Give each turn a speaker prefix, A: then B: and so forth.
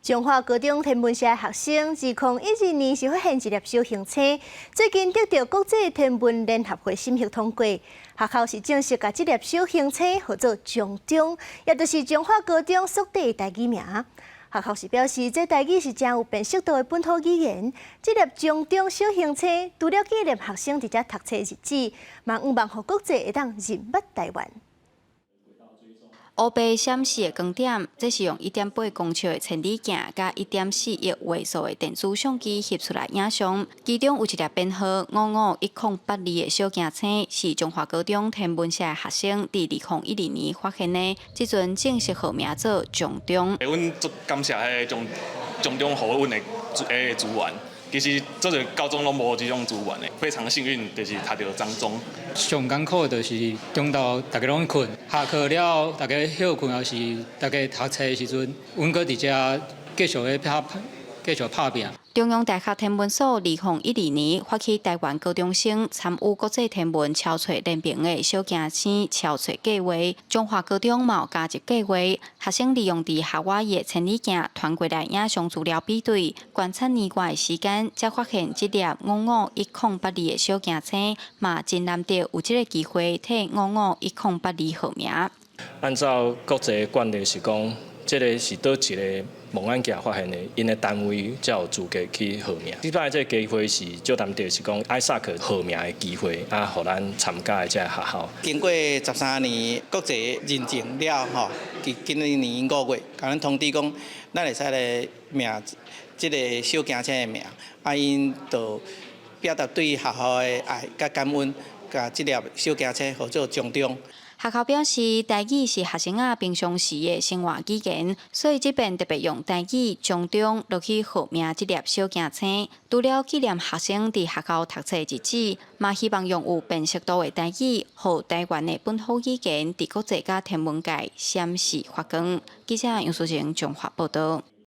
A: 彰化高中天文社的學生，2012年是發現一粒小行星，最近得著國際天文聯合會審核通過，學校是正式共這粒小行星號做彰中，也就是彰化高中屬地的台語名。學校是表示，這台語是誠有辨識度的本土語言。這粒彰中小行星，除了紀念學生佇遮讀冊日子，嘛向望予國際會當認捌台灣。
B: 烏白閃爍的光點，這是用1.8公尺的千里鏡佮1.4億畫素的電子相機翕出來影像。其中有一粒編號551082的小行星，是彰化高中天文社的學生佇2012年發現的。這陣正式號名做彰中。
C: 阮足感謝彼個彰中予阮的彼個資源。其實足濟高中攏無這種資源的，非常幸運，就是讀著彰中。
D: 上艱苦就是中晝大家攏睏，下課了大家歇睏，抑是大家讀冊的時陣，阮閣佇遮繼續咧拍，繼續拍拚。
B: 中央大學天文所2012年發起台灣高中生參與國際天文搜尋聯盟的小行星搜尋計畫，彰化高中嘛有加入計畫，學生利用佇校外的千里鏡傳過來影像資料比對，觀察年外的時間，才發現這粒551082的小行星，嘛真難得有這個機會替551082號名。
E: 按照國際慣例是講，這个是佗一个望遠鏡發現的，𪜶的單位才有資格去號名。這擺這个機會是足難得，是講 ISAC 號名的機會，啊，予咱參加的這个學校。
F: 經過13年國際認證了後，佇今年5月，共咱通知講，咱會使來命這个小行星的名，啊，𪜶就表達對學校的愛佮感恩，共這粒小行星號做彰中。
B: 學校表示，台語是學生仔平常時的生活語言，所以這遍特別用台語彰中落去號名這粒小行星。除了紀念學生佇學校讀冊日子，嘛希望用有辨識度的台語，予台灣的本土語言佇國際佮天文界閃爍發光。記者楊淑晴彰化報導。